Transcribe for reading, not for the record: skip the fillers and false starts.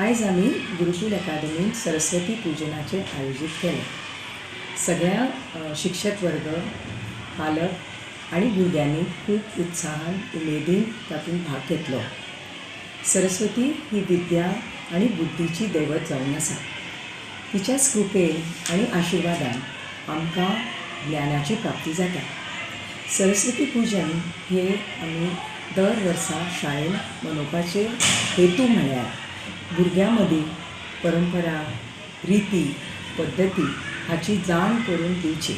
आयज आमी गुरुकूल अकादमींत सरस्वती पुजनाचें आयोजीत केलें. सगळ्या शिक्षक वर्ग, पालक आनी भुरग्यांनी खूब उत्साहान, उमेदीन तातूंत भाग घेतलो. सरस्वती ही विद्या आनी बुद्धीची दैवत जावन आसा. तिच्याच कृपेन आनी आशिर्वादान आमकां ज्ञानाची प्राप्ती जाता. सरस्वती पुजन हे आमी दर वर्सा शाळेंत मनोवपाचे हेतू म्हळ्यार भुरग्यां मदीं परंपरा, रिती, पद्दती हाची जाण करून दिवची.